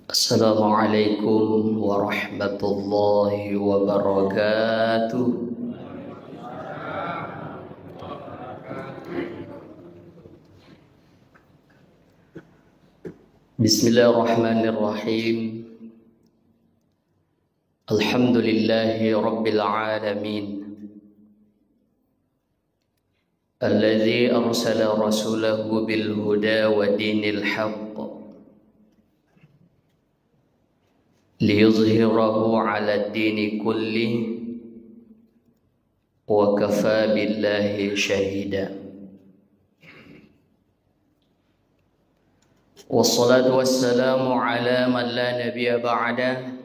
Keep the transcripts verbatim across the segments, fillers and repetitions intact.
Assalamualaikum warahmatullahi wabarakatuh. Bismillahirrahmanirrahim. Alhamdulillahi rabbil alamin. Alladzi arsala rasulahu bil huda wa dinil haqq liyuzhirahu 'ala dini kullih wa kafa billahi syahida. Wassalatu wassalamu ala man la nabiyya ba'dah,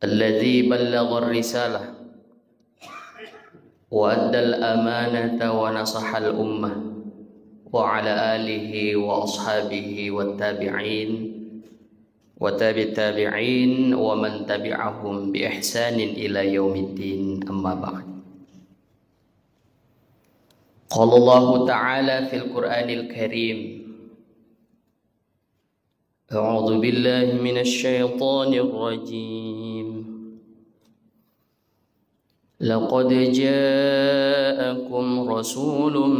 alladzi ballagha ar-risalah wa addal amanata wa nasahal ummah, wa ala alihi wa ashabihi wat tabi'in wa tabi' tabi'in wa man tabi'ahum bi ihsanin ila yaumiddin, amma ba'd. Qala Allahu ta'ala fil Qur'anil Karim, a'udzu billahi minasy syaithanir rajim. Laqad ja'akum rasulun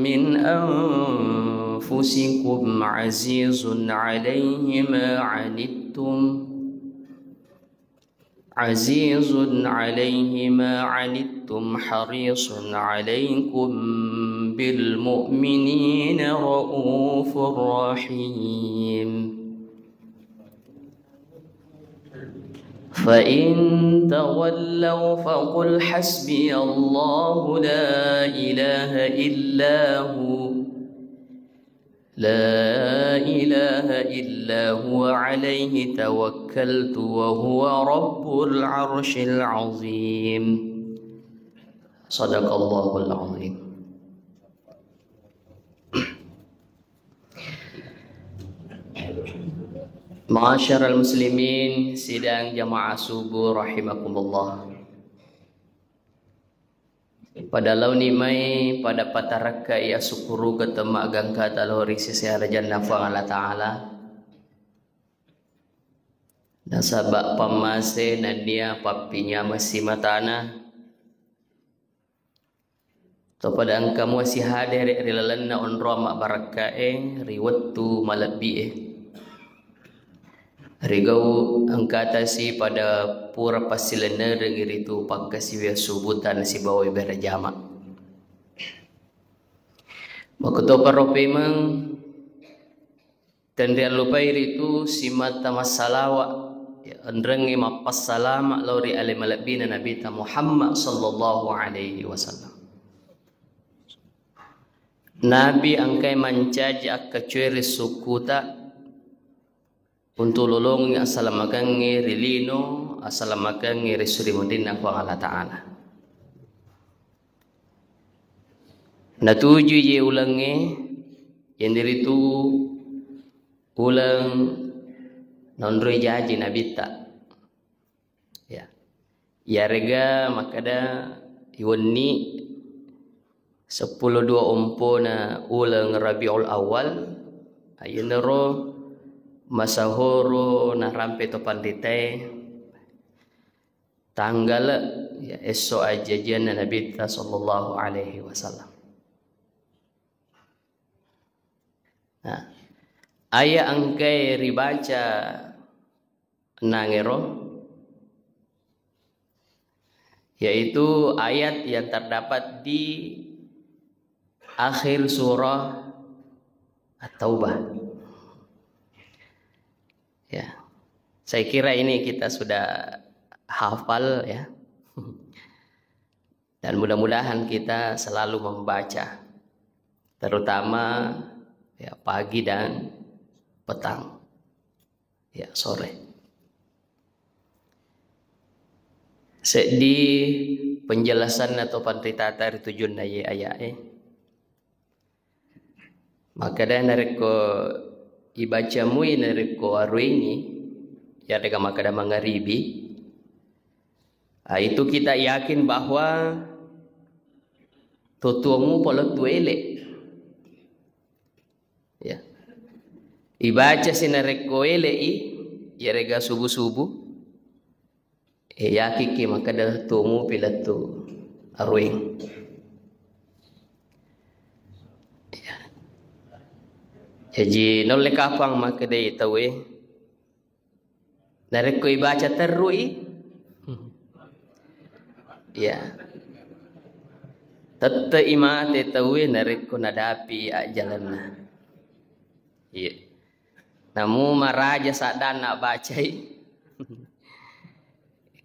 min anfusikum azizun 'alaihi ma 'anittum, azizun 'alaihi ma 'anittum harisun 'alaikum bil mu'minina raufur rahim. Fa in tawallaw faqul hasbiyallahu la ilaha illa hu, la ilaha illa huwa alaihi tawakkaltu wa huwa rabbul arsyil azim. Sadaqallahul azim. Ma'asyiral muslimin, sidang jamaah subuh rahimakumullah. Pada laoni mai pada patarakkai asukkurukeng temmaggangkata lao ri sese arajanna Puang Allah Ta'ala. Nasaba pammase nennia pappinyameng simatana. Topada engka mua sihadere ri lalenna onroang mabbarakkae ri wettu malebbi'e. Rigau engkatasi pada pura passilennerengngi ritu pakkasiwiang subutan sibawa berjama. Makkutoparo pemeng tenriallupai ritu simata massalawa, ya, enrengnge mappassalama lao ri ale malebbina Nabita Muhammad sallallahu alaihi wasallam. Nabi engkai mancaji akkacuere sukkuta untuk lolongengngi assalamakengnge ri lino, assalamakengnge ri surimunrinna Puang Allah Ta'ala. Natujui je ulengnge, yeniritu uleng naonroi jaji Nabitta. Ya. Iyarega makkeda iwenni seppulo dua ompona uleng Rabiul Awal, ayenaro masahoro narampe to panritae tanggala, ya, esso ajjajianna Nabitta sallallahu alaihi wasallam. Nah, ayat engkae ribaca nangero, yaitu ayat yang terdapat di akhir surah At-Taubah. Ya, saya kira ini kita sudah hafal, ya. Dan mudah-mudahan kita selalu membaca, terutama, ya, pagi dan petang, ya, sore. Seddi penjelasan atau panritata ri tujunna ye ayat e. Makkeda narekko ibaca mui narekko aruengi, yarega makkeda mangaribi, ah, itu kita yakin bahwa tutuamu pole tuele. Ya. Ibaca si narekko ele'i, iyarega subuh-subuh, eh, yakiki makkeda tuo mupi lettu arueng. Ya. Jaji, naulle kapang makkedai tauwe, narekko ibaca terru'i, ya, tette'i mate tauwe narekko nadapi ajjalenna. Iya. Namu maraja saddanna bacai.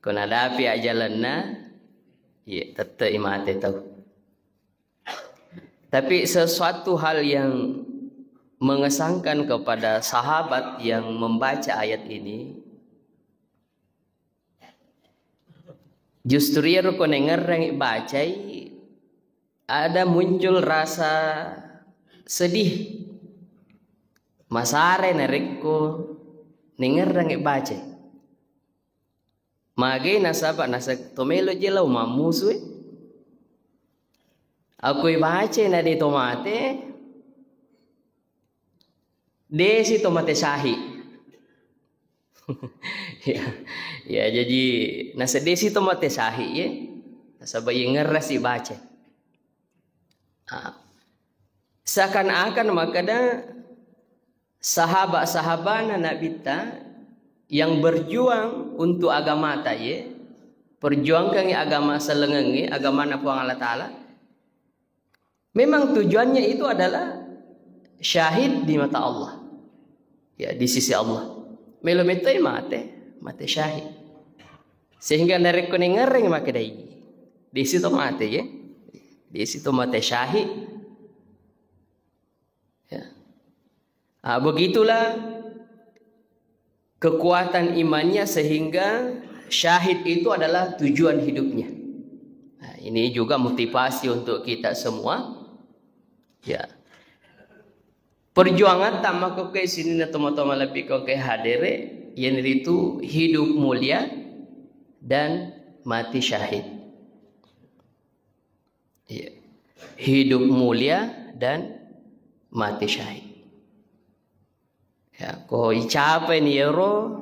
Ko nadapi ajjalenna, iya, tette'i mate tau. Tapi sesuatu hal yang mengesankan kepada sahabat yang membaca ayat ini, justru iyaro ko nengerrangi bacai, ada muncul rasa sedih. Masare narekko nengerrangi bacai. Magai nasaba nasa to melo je lao mammusu e. Akui bacai na de to mate, desi to mate syahid. Ya, ya, jadi nasedesi to mate syahid, ya. Nasaba yengerrasi baca. Ah. Seakan-akan makkeda sahabat-sahabana Nabitta yang berjuang untuk agamata, ye, perjuangkangngi agama sellengengnge, agamana Puang Allah Ta'ala, memang tujuannya itu adalah syahid di mata Allah. Ya, di sisi Allah. Melo metoi mate, mate syahid. Sehingga narekko nengereng makkedai, di situ mate, ya. Di situ mate syahid. Ya. Ah, begitulah kekuatan imannya sehingga syahid itu adalah tujuan hidupnya. Nah, ini juga motivasi untuk kita semua. Ya. Perjuangan tamakko ke sini na toma-toma lebih kau ke hadere, yenritu hidup mulia dan mati syahid. Iya. Hidup mulia dan mati syahid. Ya, ko icapai ni ero,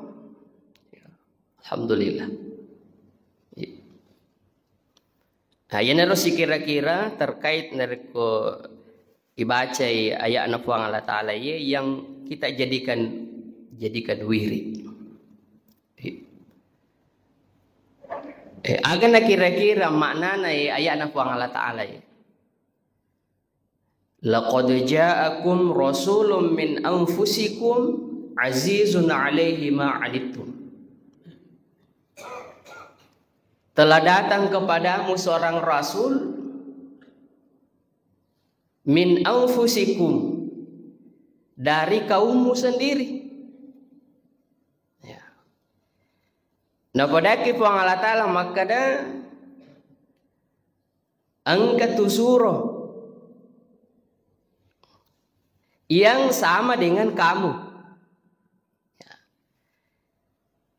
alhamdulillah. Iya. Nah, iyanaro sikira-kira terkait narekko ibacai ayatna Puang Allah Ta'ala ye yang kita jadikan, jadikan wirid. Eh, agana kira-kira maknana ye ayatna Puang Allah Ta'ala ye. Laqad ja'akum rasulun min anfusikum azizun alaihi ma anittum. Telah datang kepadamu seorang rasul min anfusikum, dari kaummu sendiri. Ya. Napadaki Puang Allah Ta'ala makkeda, engka tu suro yang sama dengan kamu. Ya.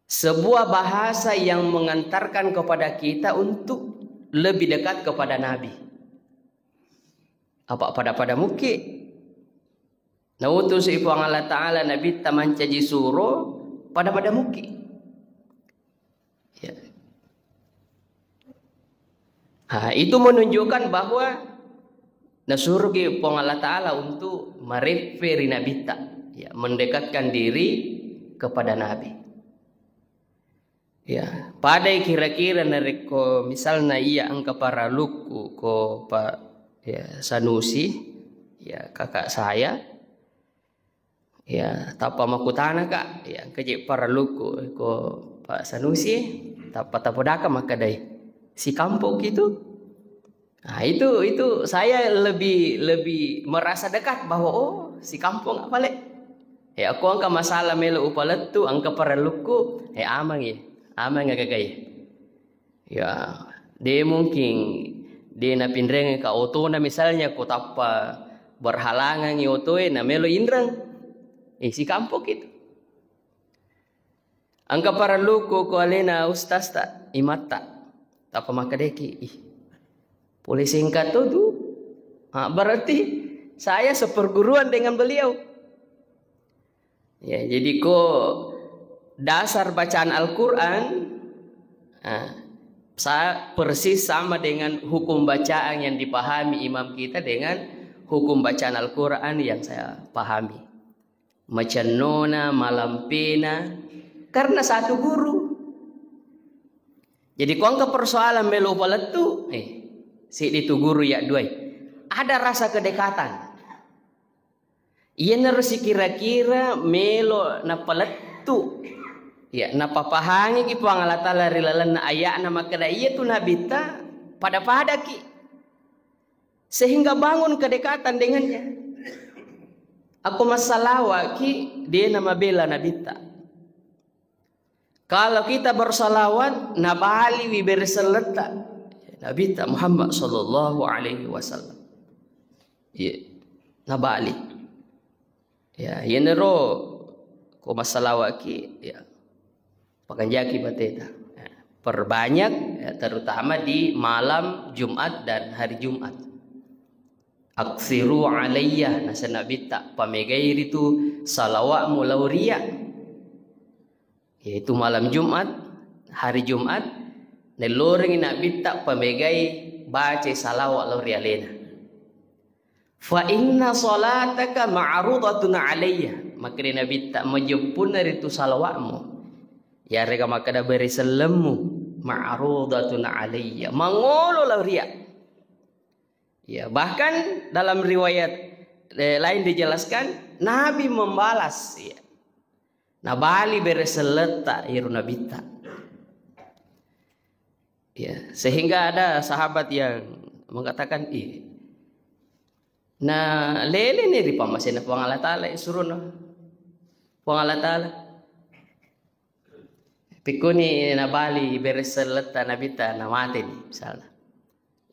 Sebuah bahasa yang mengantarkan kepada kita untuk lebih dekat kepada Nabi. Apa pada-pada muki. Nautusi Puang Allah Ta'ala Nabitta mancaji suro pada-pada muki. Ya. Ha, itu menunjukkan bahwa nasuruki Puang Allah Ta'ala untuk mareppe ri Nabitta, ya, mendekatkan diri kepada Nabi. Ya, padai kira-kira narekko misalna iya engka paralukku ko Pak, ya, Sanusi, ya, kakak saya, ya, tappa makkutana, Kak, ya, engka je paralukku ko Pak Sanusi, tappa tapodaka makkadai, sikampokki tu. Nah, itu, itu saya lebih, lebih merasa dekat bahwa, oh, sikampong apa, Le? Eh, aku engka masalah melo upalettu, engka parellukku, eh, amang ye, amang agagai. Ya, de mungkin de napinrengka otona misalnya ko tappa berhalangan otoe na melo inreng. Eh, sikampong itu. Engka parelluku ko alena ustazta, imatta. Tappa makkedeki, ih, pole singkat to tu. Ah, berarti saya seperguruan dengan beliau. Ya, jadi ko dasar bacaan Al-Quran, ah, sa-, persis sama dengan hukum bacaan yang dipahami imam kita dengan hukum bacaan Al-Quran yang saya pahami. Macennona, malampena, karena satu guru. Jadi ko engka persoalan melo palettu, eh, seddi tu guru ya duai. Ada rasa kedekatan. Iyanaro sikira-kira melo napalettu, ya, napapahangiki Puang Allah Ta'ala ri lalenna aya'na makkeda, iya tu nabitta pada-padaki. Sehingga bangun kedekatan dengannya. Ako massalawaki, de namabela nabitta. Kalau kita bersalawat, nabaliwi bere selletta Nabitta Muhammad sallallahu alaihi wasallam. Iya, nabali. Ya, iyanaro ko massalawaki, ya, pakanjaki bateta. Ya, perbanyak, ya, terutama di malam Jumat dan hari Jumat. Aksiru alayya, nasa Nabitta, pamegai ritu salawatmu lao ria. Yaitu malam Jumat, hari Jumat, nellorengi Nabitta pamegai baca salawat lao ri alena. Fa inna salataka ma'rudatun alayya. Makkeda Nabitta, majeppunna ritu salawatmu. Yarega makkeda bere sellemmu, ma'rudatun alayya. Mangolo lao ria. Ya, bahkan dalam riwayat, eh, lain dijelaskan, Nabi membalas, ya. Nabali bere selletta iro Nabitta. Ya, sehingga ada sahabat yang mengatakan, "Ih, na lele ni ri pammasena Puang Allah Ta'ala, suruna Puang Allah Ta'ala." Pikkuni nabali bere selletta Nabitta, namateni, misalna.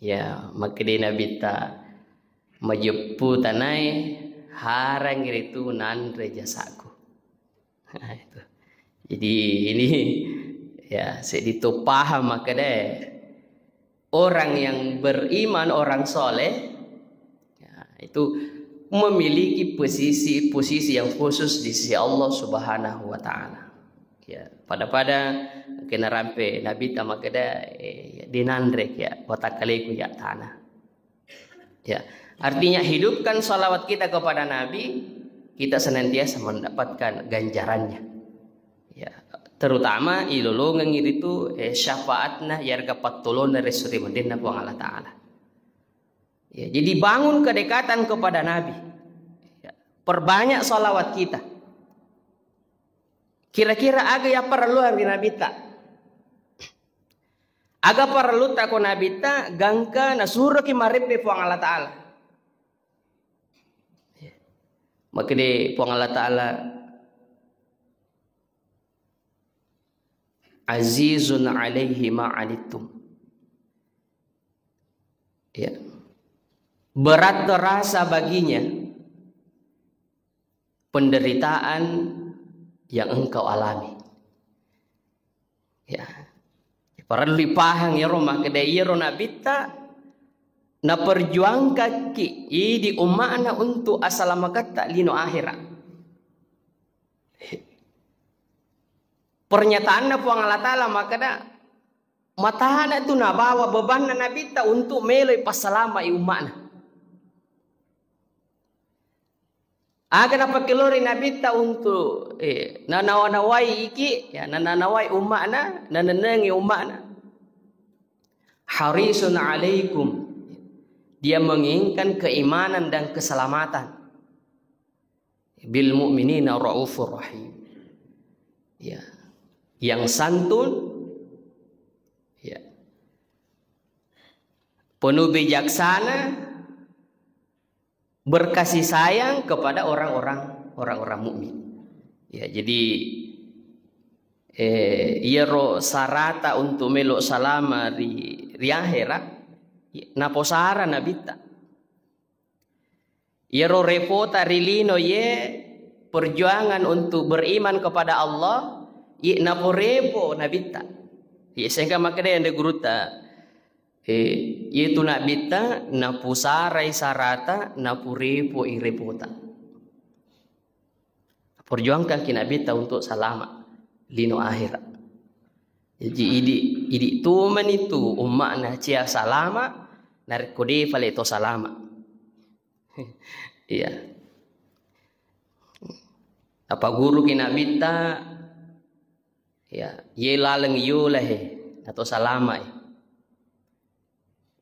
Ya, makkeda Nabitta, majeppu tanae, harangi ritu nanre jasaku. Nah, itu. Jadi ini, ya, seddi to paham makkeda orang yang beriman, orang soleh, ya, itu memiliki posisi, posisi yang khusus di sisi Allah Subhanahu wa Ta'ala. Ya, pada-pada kena rampe Nabitta makkeda, eh, dinanre ya, watakkaleku ya tanah. Ya, artinya hidupkan salawat kita kepada Nabi, kita senantiasa mendapatkan ganjarannya. Ya, terutama ilolongengi ritu, eh, syafaatna yarega pattolona ri esso ri mendinna Puang Allah Ta'ala. Ya, jadi bangun kedekatan kepada Nabi. Ya, perbanyak salawat kita. Kira-kira aga yang perlu ri Nabitta? Aga parellutta ko Nabitta, gangka nasuroki mareppe Puang Allah Ta'ala. Makkeda Puang Allah Ta'ala, "Azizun alaihi ma anittum." Ya. Berat terasa baginya penderitaan yang engkau alami. Ya. Parellu ipahang iyaro makkeda iyaro Nabitta naperjuangkakki idi umma'na untuk asalamaketta lino akhera. Pernyataanna Puang Allah Ta'ala makkeda, matana tu nabawa bebanna Nabitta untuk meloi passalamai umma'na. Aga napakkelori Nabitta untuk, eh, nanawa-nawai iki, ya, nananawai umma'na, nanennengi umma'na. Harisun alaikum. Dia menginginkan keimanan dan keselamatan. Bil mu'minina raufur rahim. Ya. Yang santun, ya. Penuh bijaksana, berkasih sayang kepada orang-orang, orang-orang mukmin. Ya, jadi, eh, iyaro sarata untuk melo salama ri, ri akhera, naposara Nabitta. Iyaro repota ri lino ye perjuangan untuk beriman kepada Allah, ye naporepo Nabitta. Ye sengka makkeda ande gurutta, eh, yetu Nabitta napusarai sarata, napurepo i repota. Perjuangkan ki Nabitta untuk salama lino akhirat. Jadi idi, idi tu meni tu umma'na cia salama, narekko de fale to salama. Iya. Apa guru ki Nabitta, ya, ye laleng yola he, nato salama e.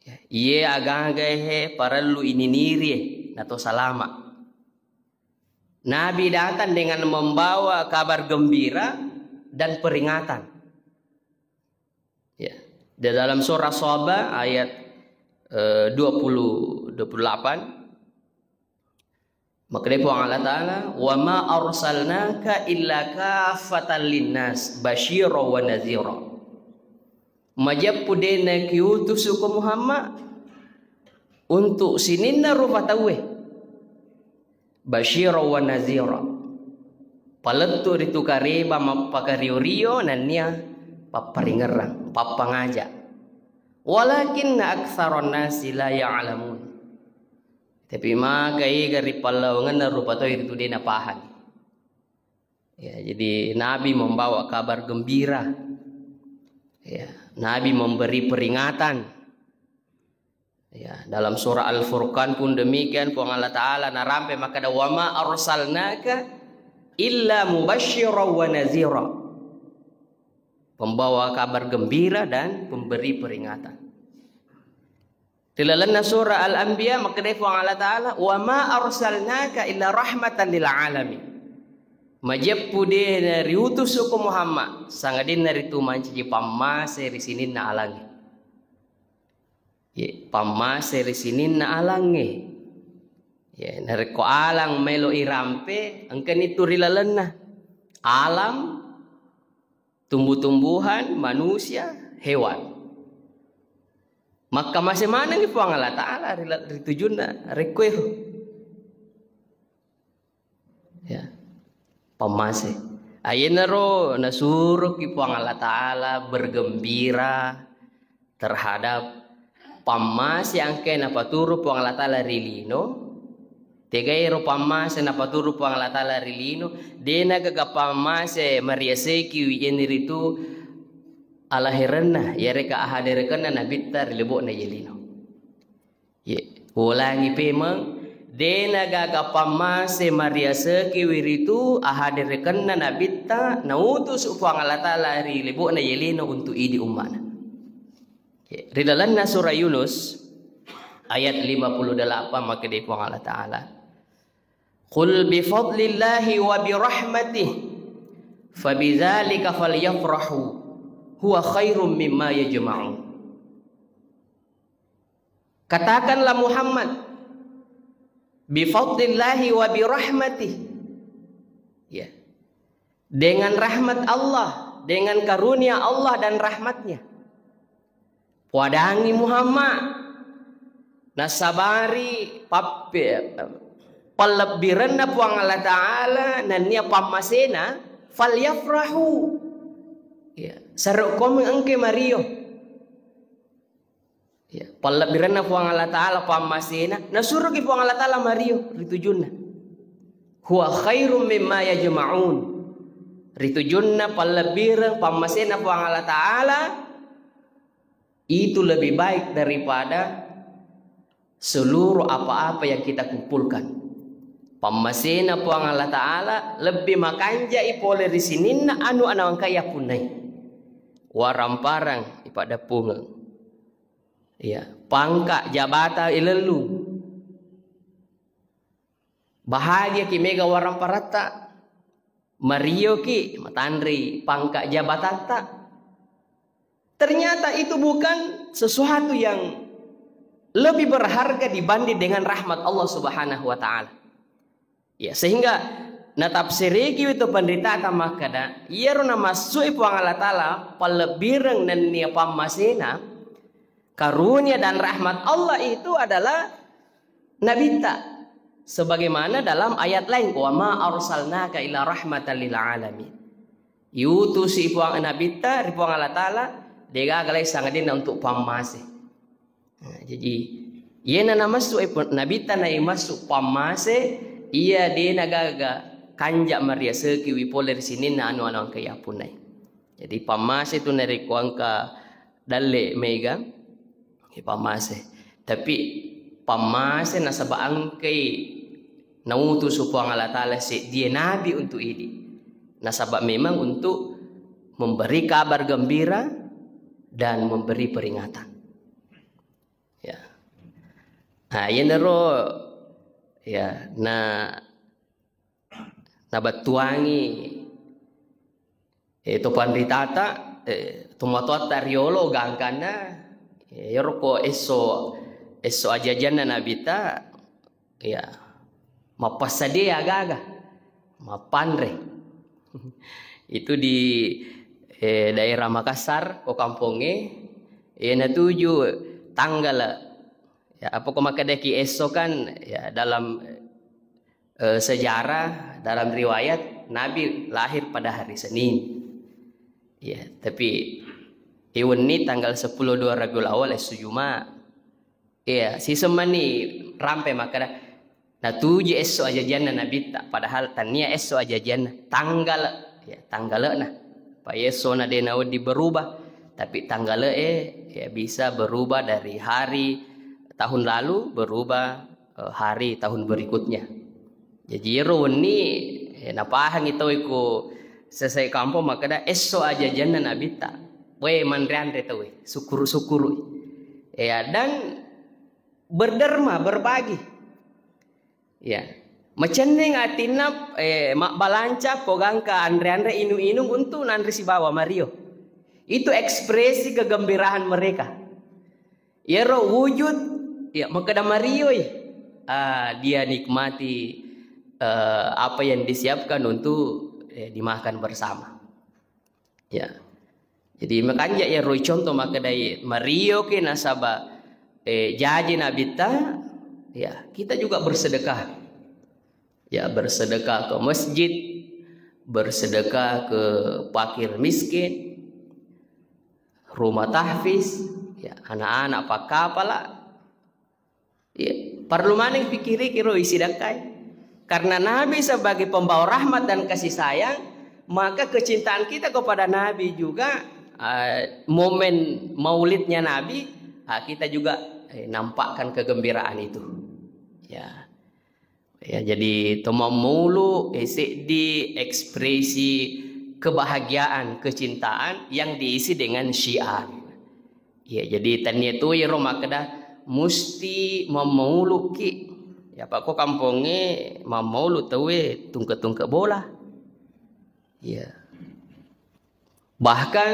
Ya, iye agaga he parellu ininiri e, nato salama. Nabi datang dengan membawa kabar gembira dan peringatan. Ya. Di dalam surah Saba ayat, eh, dua puluh, dua puluh delapan, makkeda Puang Allah Ta'ala, "Wa ma arsalnaka illa kaffatan linnas basyira wa nadhira." Majeppu de nakiutusuko Muhammad untuk sininna rupa tauwe. Basyira wa nadhira. Palettu ritu kareba mappakario-rio nennia papparingerrang, pappangaja. Walakinna aktsaran nasi la ya'lamun. Tapi maka ega ri pallawangenna rupa tauwe ritu de napahang. Ya, jadi Nabi membawa kabar gembira. Ya, Nabi memberi peringatan. Ya, dalam surah Al-Furqan pun demikian, Puang Allah Ta'ala narampe makkeda, "Wa ma arsalnaka illa mubasysyiran wa nadhira." Pembawa kabar gembira dan pemberi peringatan. Ri lalenna surah Al-Anbiya makkedai Puang Allah Ta'ala, "Wa ma arsalnaka illa rahmatan lil alamin." Majeppu de nariutusuko Muhammad, sangadinna ritu mancaji pammase ri sininna alangnge. Ye, pammase ri sininna alangnge. Ye, narekko alang melo irampe, engkani tu ri lalenna. Alam, tumbuh-tumbuhan, manusia, hewan. Makkamase manengngi Puang Allah Ta'ala ri la-, ri tujunna, rekkuero. Ya. Pammase. Ayenaro nasuroki Puang Allah Ta'ala bergembira terhadap pammase angke napaturu Puang Allah Ta'ala ri lino. Tegairo pammase napaturu Puang Allah Ta'ala ri lino, dena gaga pammase mariasekiwi yeniritu alaherenna, yareka ahaderekenna Nabitta ri lebo'na ye lino. Ye, ulangi pemeng, dena gaga pammase mariasekiwi ritu ahaderekenna Nabitta nautusu Puang Allah Ta'ala ri lebo'na ye lino untuk idi ummana. Ye, ri lalenna surah Yunus ayat lima puluh delapan makkedai Puang Allah Ta'ala, "Qul bi fadlillahi wa bi rahmatihi fabidzalika falyafrahu huwa khairum mimma yajma'un." Katakanlah Muhammad, "Bi fadlillahi wa bi rahmatihi." Ya. Dengan rahmat Allah, dengan karunia Allah dan rahmatnya. Puadangi Muhammad, nasabari pappe-, pallebbirenna Puang Allah Ta'ala, nennia pammasena, falyafrahu. Ya, sarokkom engke mario. Ya, pallebbirenna Puang Allah Ta'ala pammasena, nasuroki Puang Allah Ta'ala mario ri tujunna. Huwa khairum mimma yajma'un. Ri tujunna pallebbireng pammasena Puang Allah Ta'ala itu lebih baik daripada seluruh apa-apa yang kita kumpulkan. Pammasena Puang Allah Ta'ala lebih makanjai pole ri sininna anu ana engka yappunnai. Waramparang ipaddeppungeng. Iya, pangka jabata ilellu. Bahagiaki mega waramparatta. Marioki matanrei pangka jabatatta. Ternyata itu bukan sesuatu yang lebih berharga dibanding dengan rahmat Allah Subhanahu wa Ta'ala. Ya, sehingga natafsiriki itu penderitaan makkeda, iyaro namassu'i Puang Allah Ta'ala pallebbireng nennia pammasena, karunia dan rahmat Allah itu adalah Nabitta. Sebagaimana dalam ayat lain, "Wa ma arsalnaka illa rahmatan lil alamin." Yutusi Puang Nabitta ri Puang Allah Ta'ala, degaga lai sangadinna untuk pammase. Nah, jadi, iyena namassu, eh, pu-, Nabitta naimassu pammase, iya dena gaga kanja mariaseki wi pole ri sininna anu-anu engka yapunnai. Jadi pammase tu narekko engka dalle mega, ya pammase. Tapi pammase nasaba engkai nautusu Puang Allah Ta'ala seddie nabi untuk idi. Nasaba memang untuk memberi kabar gembira dan memberi peringatan. Ya. Nah, yenaro ya na nabattuangi, eh, to panritata, eh, tomatoatta riolo gangkanna, eh, ero ko esso, esso ajajanna nabita, ya, mappassadia aga-aga, mappanre. Itu di, eh, daerah Makassar, ko kampongnge, eh, natuju tanggala. Ya, apa ko makkedaki esso kan, ya, dalam, eh, sejarah, dalam riwayat, Nabi lahir pada hari Senin. Ya, tapi iwenni tanggal sepuluh dua Rabiul Awal, esso Juma. Iya, sisemmanni rampe makkeda, natuju esso ajajianna nabitta, padahal tania esso ajajianna, tanggala, ya, tanggale'na. Pa esso na de nawedding berubah, tapi tanggale'e, ya, bisa berubah dari hari tahun lalu berubah, eh, hari tahun berikutnya. Jadi ero wenni, eh, napahangi tauwe ko sesai kampong makkeda esso ajajianna nabitta. We manre-anre tauwe, sukkuru-sukkuru. Ya, dan berderma, berbagi. Ya. Macenneng atinna, eh, mabbalanca pogangka anre-anre, inung-inung untuk nanre sibawa mario. Itu ekspresi kegembiraan mereka. Iyaro wujud, ya, makkeda marioi. Ah, dia nikmati, eh, apa yang disiapkan untuk, eh, dimakan bersama. Ya. Jadi makanja iyaro contoh makkedai mario ke nasaba, eh, jaji nabitta, ya, kita juga bersedekah. Ya, bersedekah ke masjid, bersedekah ke fakir miskin, rumah tahfiz, ya, anak-anak pakkapala. Ya, perlu maneng pikiriki ro isidakkai. Karena Nabi sebagai pembawa rahmat dan kasih sayang, maka kecintaan kita kepada Nabi juga, eh, momen maulidnya Nabi, ah, kita juga, eh, nampakkan kegembiraan itu. Ya. Ya, jadi to mammulu, eh, seddi ekspresi kebahagiaan, kecintaan yang diisi dengan syiar. Ya, jadi tania tu iyaro makkeda musti mammauluki. Ya, apa ko kampongnge mammaulu tauwe tungke-tungke bola. Ya. Bahkan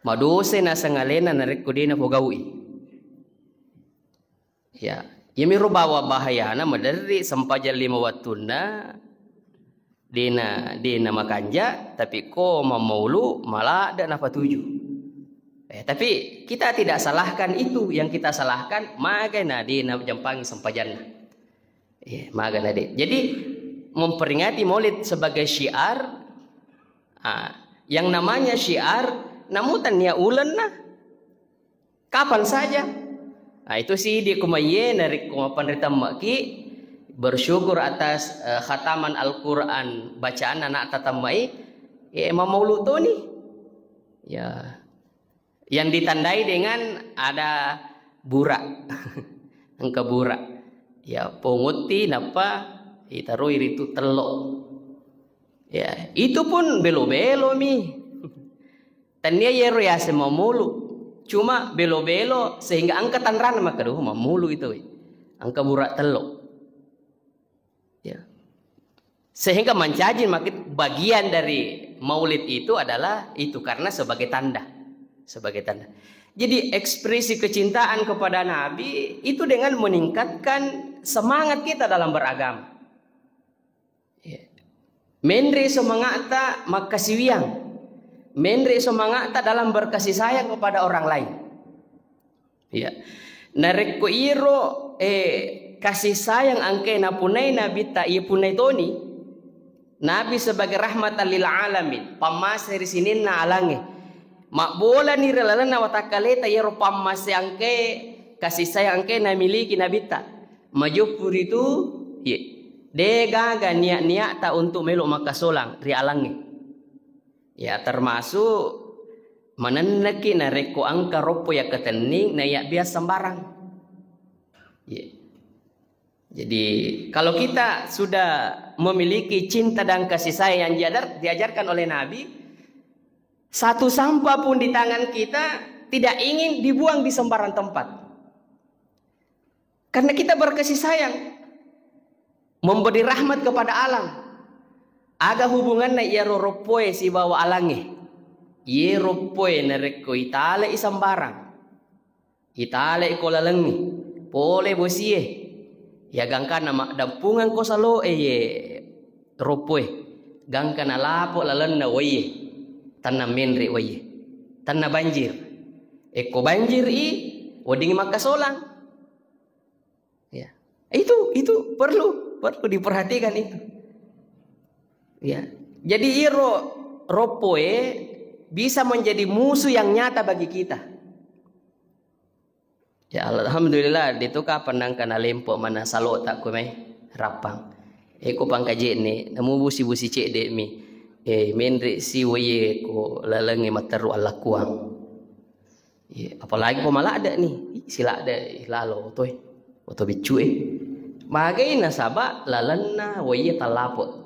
madose naseng alena narekko de napogau'i. Ya, iyamiro bawa bahayana maderri sempajang lima wettunna, dena, dena makanja, tapi ko mammaulu maladde napatuju. Eh, tapi kita tidak salahkan itu, yang kita salahkan maga na dena jampangi sempajanna. Eh, maga na de. Jadi memperingati Maulid sebagai syiar, ah, yang namanya syiar, namu tania ulenna. Kapan saja. Nah, itu sidi kumaiye narekko mappanre temmaki, bersyukur atas, eh, khataman Al-Quran bacaan anak tatamai, eh, mamaulu toni. Ya. Yang ditandai dengan ada burak. Engka burak. Ya, pongutti nappa itaroi ritu tello. Ya, itu pun belo-belo mi. Tania yero yaseng mamulu. Cuma belo-belo sehingga engka tanrana makkeda, "Oh, mamulu itu, we. Engka burak tello." Ya. Sehingga mancaji makin bagian dari maulid itu adalah itu karena sebagai tanda. Sebagai tanda. Jadi ekspresi kecintaan kepada Nabi itu dengan meningkatkan semangat kita dalam beragama. Ya. Menre semangata makkasiwiang. Menre semangata dalam berkasih sayang kepada orang lain. Ya. Narekko iro, eh, kasih sayang angke napunai Nabitta, iya punai toni. Nabi sebagai rahmatan lil alamin, pammase ri sininna alange. Mabbolani ri lalenna watakkaleta iyaro pammase angke, kasih sayang angke namiliki Nabitta. Majoppu ritu, iya. De gaga niat-niatta untuk melo makkasolang ri alangnge. Ya, termasuk manenneki narekko engka roppo yakkatenning na yabbia sembarang. Iya. Jadi, kalau kita sudah memiliki cinta dan kasih sayang yang diajar-, diajarkan oleh Nabi, satu sampah pun di tangan kita tidak ingin dibuang di sembarang tempat. Karena kita berkasih sayang, memberi rahmat kepada alam. Aga hubunganna iyaro roppoe sibawa alangnge? Iye roppoe narekko italai sembarang, italai ko lalengnge, pole bosie, ya gangkanna maddampungeng ko saloe ye roppoe, gangka nalapo lalenna waie, tanna menre waie, tanna banjir. Ekko banjir i, weddingngi makkasolang. Ya. Itu, itu perlu, perlu diperhatikan itu. Ya. Jadi iro roppoe bisa menjadi musuh yang nyata bagi kita. Ya, alhamdulillah, de to kapang nangka nalempo mana salota ko mai Rappang. Eko pangkaje'ne, namu busi-busi cedde'mi. Eh, menre si waie ko lalengnge matteru allakkuang. Iya, apalagi ko maladde ni, ih, siladde lalo otoe, oto biccu e. Magai nasaba lalenna waie tallapo.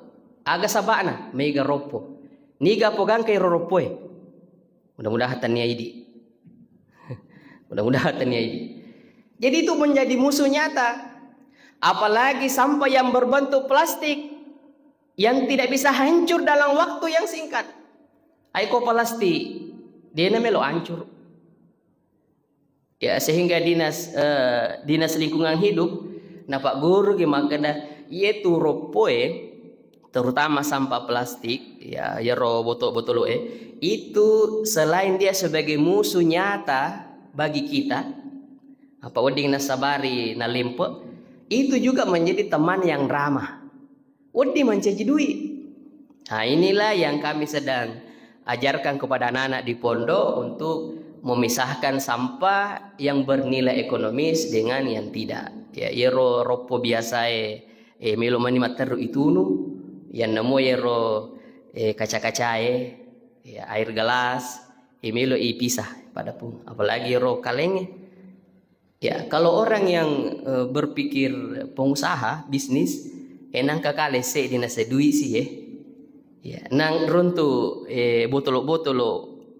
Aga sabana? Mega roppo. Niga pogangka iro roppoe? Mudah-mudahan tania idi. Mudah-mudahan tania idi. Jadi itu menjadi musuh nyata. Apalagi sampah yang berbentuk plastik yang tidak bisa hancur dalam waktu yang singkat. Aiko plastik, dena melo hancur. Ya, sehingga dinas, eh, dinas lingkungan hidup napagguruki makkeda, iye tu roppoe, terutama sampah plastik, ya, yero botol-botoloe, itu selain dia sebagai musuh nyata bagi kita, apa wedding nasabari nalempe, itu juga menjadi teman yang ramah. Wedding mancaji duit. Nah, inilah yang kami sedang ajarkan kepada anak-anak di pondok untuk memisahkan sampah yang bernilai ekonomis dengan yang tidak. Ya, iyero roppo biasae, eh, melo mani matteru itunu, yang namo iyero, eh, kaca-kacae, ya, air gelas, eh, melo ipisah pada pung. Apalagi ro kalenge. Ya, kalau orang yang, eh, berpikir pengusaha, bisnis, eh, nangka kale seddi nasedui sih, eh. Ya, nang runtu, eh, botolo-botolo,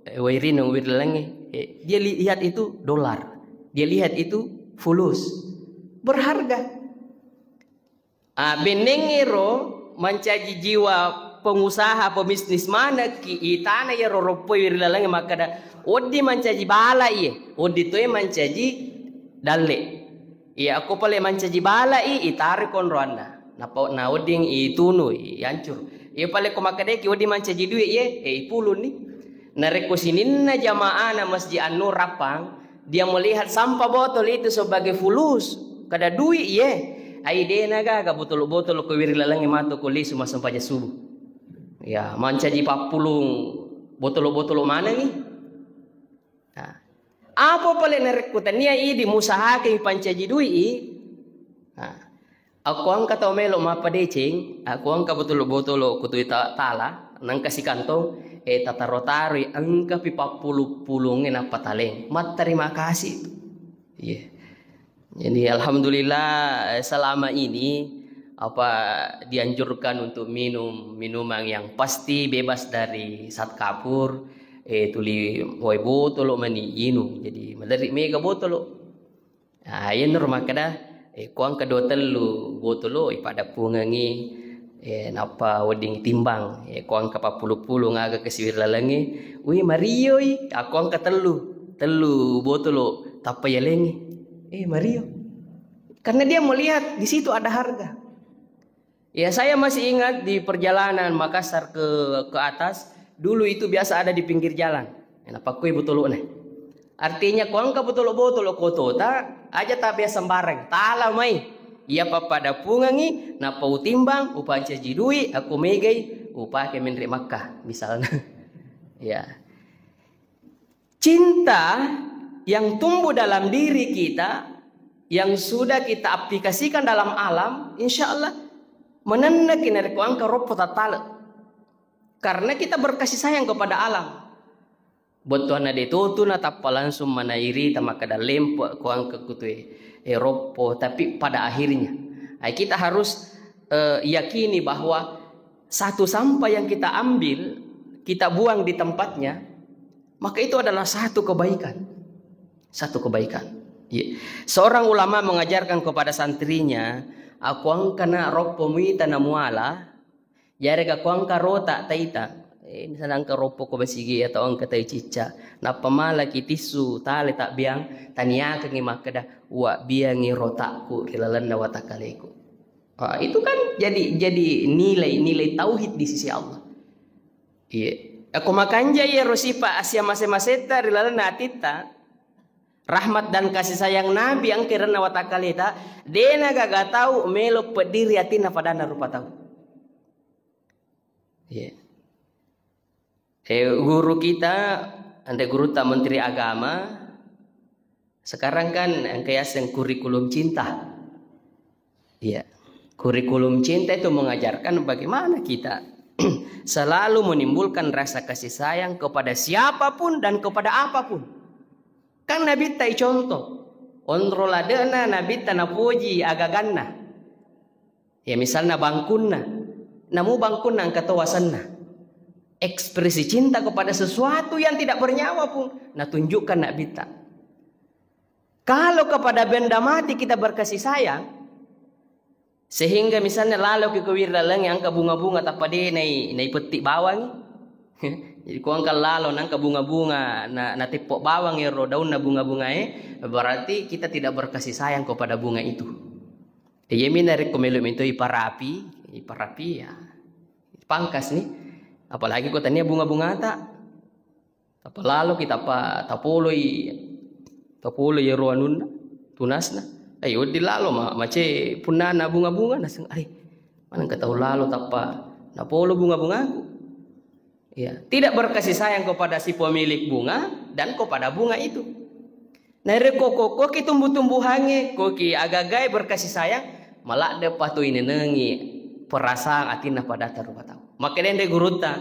eh, wairinung, wirilalengnge, eh, dia lihat itu dolar, dia lihat itu fulus, berharga. Ah, bennengngero mancaji jiwa pengusaha, pebisnis manekki, itana iyaro roppoi ri laleng makkeda, wedding mancaji bala iye, wedding toe mancaji dalle. Iya, akko pale mancaji bala i, itaro konroanna. Napa, na wedding itunu, iancur. Iya pale ko makkedaki wedding mancaji duit iye, e ipulunni. Narekko sininna jamaahna Masjid An-Nur Rappang, dia melihat sampah botol itu sebagai fulus, kada duit iye. Ai dena gaga botol-botol ko wiri lalengnge matu ko lisu massempajang subuh. Ya, mancaji pappulung botol-botol manengi. Nah, apa pale narekko tania idi musahakeng pancaji duit i? Nah, Akko engka tau melo mappadeceng, akko engka botolo-botolo kutui ta-, tala, nengka sikantong, eh, tataro-taroi, engkapi pappulu-pulungnge nappa taleng. Matterima kasih. Iya. Jadi, alhamdulillah, eh, selama ini, apa, dianjurkan untuk minum minuman yang pasti bebas dari zat kapur, eh, tuli wae botolo mani inung. Jadi, maderri mega botolo. Ah, iyanaro makkeda, eh, ko engka dua tellu botolo, ipaddeppungengngi, eh, nappa wedding timbang. Eh, ko engka pappulu-pulung aga kasiwiri lalengnge, wih, marioi, akko engka tellu, tellu botolo, tappa yalengngi. Eh, mario. Karena dia melihat di situ ada harga. Ya, saya masih ingat di perjalanan Makassar ke, ke atas, dulu itu biasa ada di pinggir jalan. Napakkoi botolo'na. Artinya, ko engka botolo-botolo kotota, aja tabe sembarang. Tala mai. Iya pappadeppungengngi, nappa utimbang, upancaji duit, akko megai, upake menre Makkah, misalnya. Ya. Cinta yang tumbuh dalam diri kita, yang sudah kita aplikasikan dalam alam, insya Allah Menenneki narekko engka roppo tattale. Karena kita berkasih sayang kepada alam. Bettuanna de totu natappa langsung manairi tamakkeda lempe ko engka kutue, eh, roppo, tapi pada akhirnya, eh, kita harus, eh, yakini bahwa satu sampah yang kita ambil, kita buang di tempatnya, maka itu adalah satu kebaikan. Satu kebaikan. Iya. Seorang ulama mengajarkan kepada santrinya, "Aku engkana roppo muita namuala, jarega ko engka rota taita." Eh, misalnya engka roppo ko basigi atau engka tai cicca, nappa malaki tissu tale tabbiang, taniakengi makkeda, "Uwabbiangi rotakku ri lalenna watakkaleku." Ah, itu kan jadi, jadi nilai, nilai tauhid di sisi Allah. Iya. Ko makanja iyaro sipa asia mase-masetta ri lalenna atitta, rahmat dan kasih sayang Nabi engka ri lalenna watakkaleta, dena gaga tau melo peddiri atinna padanna rupa tau. Iya. Eh, guru kita, ande gurutta Menteri Agama, sekarang kan engka yaseng kurikulum cinta. Iya. Kurikulum cinta itu mengajarkan bagaimana kita selalu menimbulkan rasa kasih sayang kepada siapapun dan kepada apapun. Kan Nabitta i contoh. Onro ladena Nabitta napoji agaganna. Ya, misalna bangkunna. Namu bangkunna engka to wasenna. Ekspresi cinta kepada sesuatu yang tidak bernyawa pun natunjukkan Nabitta. Kalau kepada benda mati kita berkasih sayang, sehingga misalnya lalo ki ko wiri laleng engka bunga-bunga tappa de nai, nai petti bawang. Jadi ko engka lalo nangka bunga-bunga na, nateppo bawang ero daunna bunga-bunga e, berarti kita tidak berkasih sayang kepada bunga itu. Iyami narekko melo mento iparapi, iparapi ya pangkas ni. Apalagi ko tania bunga-bungata. Tappa lalo ki, tappa tapoloi, tapoloi ero anunna, tunasna. Eh, wedding lalo ma-, mace punnana bunga-bunga, naseng, "Are, manengka tau lalo tappa napolo bunga-bungaku?" Ya, tidak berkasih sayang kepada si pemilik bunga dan kepada bunga itu. Narekko ko, ko ki tumbuh-tumbuhangnge, ko ki agagae berkasih sayang, maladde patu inenengi perasaan atinna padatta rupa tau. Makkedai anre gurutta,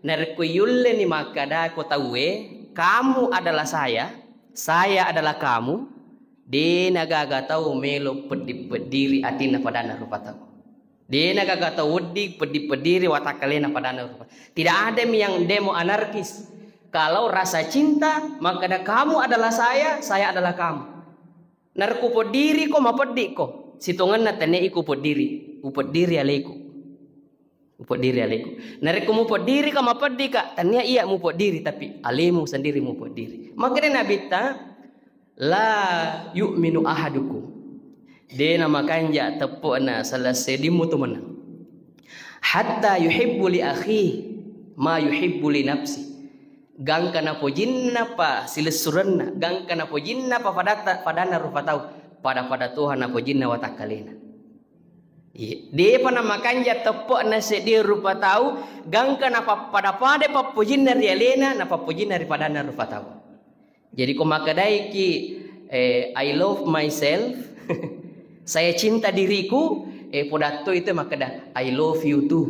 narekko yulleni makkada ko tauwe, "Kamu adalah saya, saya adalah kamu," de nagaga tau melo peddi-peddiri atinna padanna rupa tau. De nagaga tau wedding peddi-peddiri watakkalena padanna rupa. Tidak ada yang demo anarkis. Kalau rasa cinta, makkada, "Kamu adalah saya, saya adalah kamu." Narekko upeddiri ko, mapeddi ko. Sitongenna tania iko upeddiri, upeddiri aleku. Upeddiri aleku. Narekko mupeddiri ka, mapeddi ka, tania iya mupeddiri, tapi alemu sendiri mupeddiri. Makkeda Nabitta, "La yu'minu ahadukum." De namakanja teppo'na salah sedimmu tu menang. "Hatta yuhibbu li akhi ma yuhibbu li nafsi." Gangka napojinna pa silessurenna, gangka napojinna pa padatta, padanna rupa tau, pada-pada toha napojinna watakkalena. Iya, depa namakanja teppo'na seddi rupa tau, gangka napappada-pada pappojinna ri alena, napappojinna ri padanna rupa tau. Jadi ko makkedaiki, eh, "I love myself," saya cinta diriku, eh, podatto itu makkeda, "I love you too."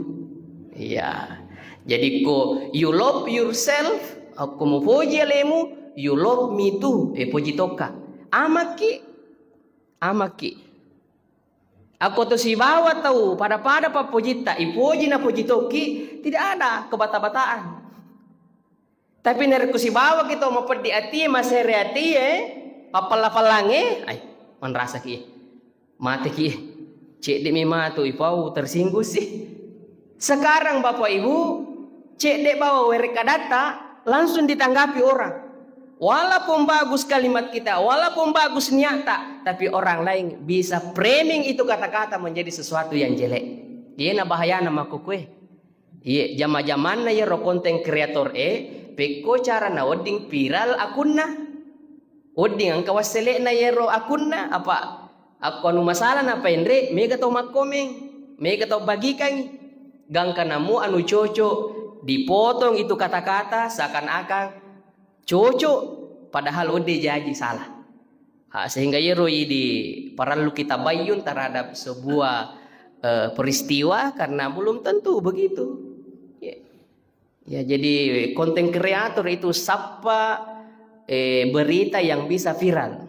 Iya. Jadi ko you love yourself, akko mupoji alemu, you love me too, eh, poji tokka. Amakki, amakki. Akko to sibawa tau pada-pada pappojitta, ipoji napoji tokki, tidak ada kebata-bataan. Tapi narekko sibawaki tau mapeddi atie, masere atie, pappella-pellangnge, ai, manrasaki, mateki, cedde mi matu ipau tersinggung sih. Sekarang Bapak Ibu, cedde bawa werekkadatta langsung ditanggapi orang. Walaupun bagus kalimat kita, walaupun bagus niatta, tapi orang lain bisa framing itu kata-kata menjadi sesuatu yang jelek. Iyena bahayana makkukue. Iye, jama-jamanna yero konten kreator e, pekko carana wedding viral akunna. Wedding engka wassele'na yero akunna, apa akko anu masalah napaenre, mega tau makkomeng, mega tau bagikangi. Gangka namu anu cocok, dipotong itu kata-kata seakan-akan cocok, padahal wedding jaji salah. Ah, sehingga yero idi parellu kita tabayyun terhadap sebuah, eh, peristiwa, karena belum tentu begitu. Ya. Ya, jadi konten kreator itu sappa, eh, berita yang bisa viral.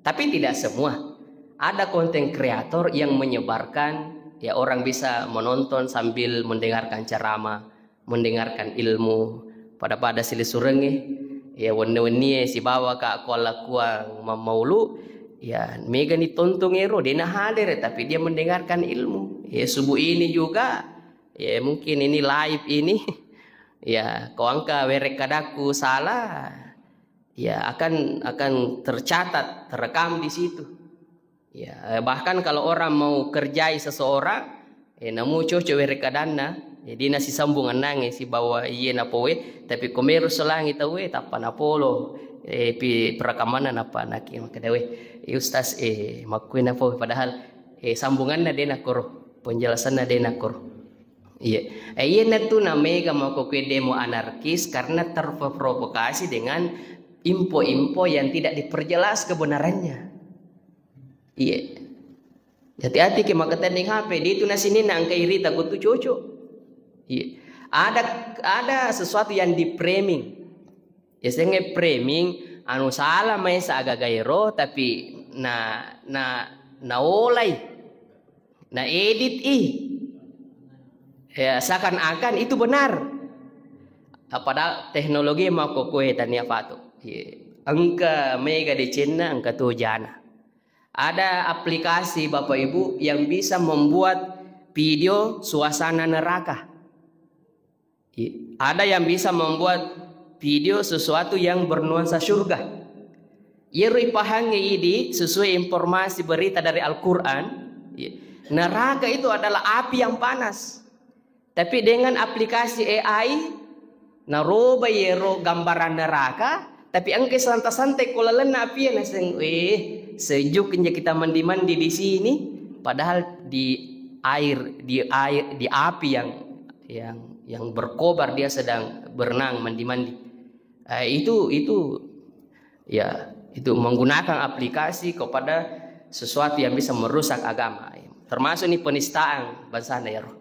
Tapi tidak semua. Ada konten kreator yang menyebarkan, ya, orang bisa menonton sambil mendengarkan ceramah, mendengarkan ilmu. Pada-pada silessurengnge, ya, wenni-wennie sibawa ka ko allakuang mammaulu, ya, mega ni tonton ero, dena hadir, tapi dia mendengarkan ilmu. Ya, subuh ini juga, ya, mungkin ini live ini, ya, ko engka werekkadakku salah, ya, akan, akan tercatat, terekam di situ. Ya, eh, bahkan kalau orang mau kerjai seseorang, eh, namu cocok werekkadanna, jadi nasisambung ennangnge sibawa iye napowe, tapi komero selangi tauwe, tappa napolo, eh, pi perekamanna, nappa naki makkeda, "We, eh, Ustaz, eh, makkue napowe," padahal, eh, sambunganna de nakoro, penjelasanna de nakoro. Iya. Eh, iyanatu namega makkokkoe demo anarkis karena terprovokasi dengan info-info yang tidak diperjelas kebenarannya. Iya. Hati-hati ke makatending H P, di itu nasininna angka irita kutu cocok. Iya. Ada, ada sesuatu yang di framing. Ya, senge framing, anu, salah maesa agagaero, tapi na, na, naolai, na edit i. Ya, seakan-akan itu benar. Padahal teknologi makkokkoe tania patu. Iya. Engka mega decenna, engka to jana. Ada aplikasi, Bapak Ibu, yang bisa membuat video suasana neraka. I-, ada yang bisa membuat video sesuatu yang bernuansa surga. Iyaro ipahangnge idi sesuai informasi berita dari Al-Quran, i-, neraka itu adalah api yang panas. Tapi dengan aplikasi A I, naroba iyaro gambaran neraka, tapi engka santai-santai ko lalenna api, naseng, "Eh, sejuk inja kita mandi-mandi di sini," padahal di air, di air, di api yang, yang, yang berkobar, dia sedang berenang, mandi-mandi. Eh, itu, itu, ya, itu menggunakan aplikasi kepada sesuatu yang bisa merusak agama. Termasuk ini penistaan bahasana ya, roh.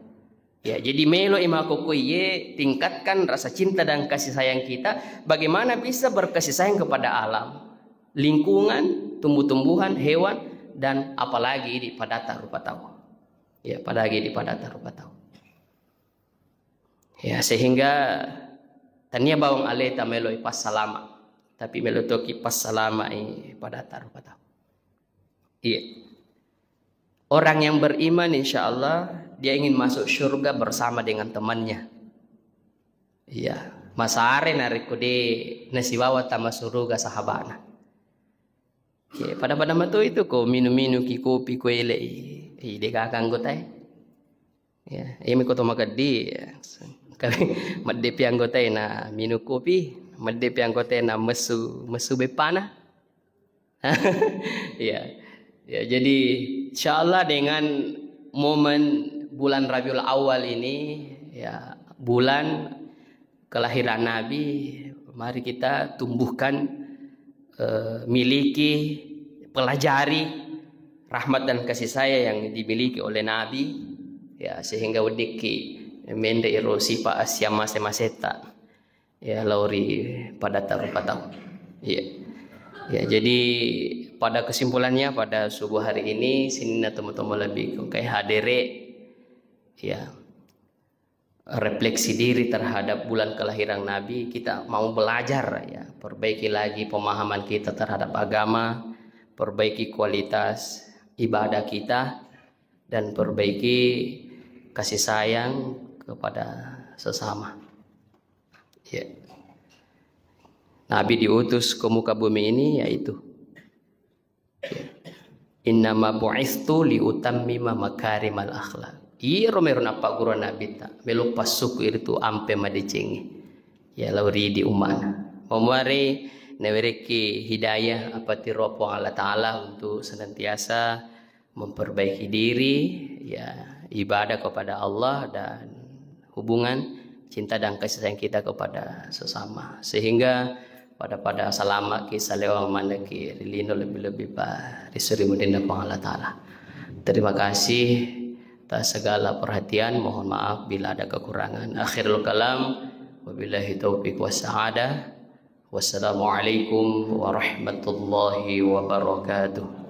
Ya, jadi melo i makkokkoe, tingkatkan rasa cinta dan kasih sayang kita. Bagaimana bisa berkasih sayang kepada alam, lingkungan, tumbuh-tumbuhan, hewan, dan apalagi di padatta rupa tau. Ya, apalagi di padatta rupa tau. Ya, sehingga tania bawang aleta melo i passalama, tapi melo toki passalama i padatta rupa tau. Iya. Orang yang beriman, insya Allah, dia ingin masuk surga bersama dengan temannya. Iya. Masare narekko de nasibawa tama suruga sahabana. Iya, pada-pada mato itu ko minum-minum ki kopi ko ele i, i de gaga anggotae. Ya, imi ko to makeddi, ya. Meddepi anggotae na minum kopi, meddepi anggotae na messu, messu beppana. Ya. Ya, jadi insyaallah dengan momen bulan Rabiul Awal ini, ya, bulan kelahiran Nabi, mari kita tumbuhkan, eh, miliki, pelajari rahmat dan kasih sayang yang dimiliki oleh Nabi, ya, sehingga weddikki menre iro sipa assiamase-masetta. Ya, lao ri padatta rupa tau. Iya. Ya, jadi pada kesimpulannya, pada subuh hari ini, sininna tomatoa malebbi engkae hadere, ya, refleksi diri terhadap bulan kelahiran Nabi, kita mau belajar, ya, perbaiki lagi pemahaman kita terhadap agama, perbaiki kualitas ibadah kita, dan perbaiki kasih sayang kepada sesama. Ya. Nabi diutus ke muka bumi ini, yaitu, ya, "Innama bu'istu liutammima makarimal akhlak." Iyaro mero nappagguru Nabitta, melo passuku iritu ampe madecengi. Ya, lao ridi ummana. Mamuare nawerekki hidayah apa tiro Puang Allah Ta'ala untuk senantiasa memperbaiki diri, ya, ibadah kepada Allah dan hubungan cinta dan kasih sayang kita kepada sesama. Sehingga pada-pada salama ki, salewa maneng ki ri lino, lebih-lebih pa ri suri mudinna Puang Allah Ta'ala. Terima kasih. atas segala perhatian. Mohon maaf bila ada kekurangan. Akhirul kalam, wabillahi taufiq wassa'adah. Wassalamualaikum warahmatullahi wabarakatuh.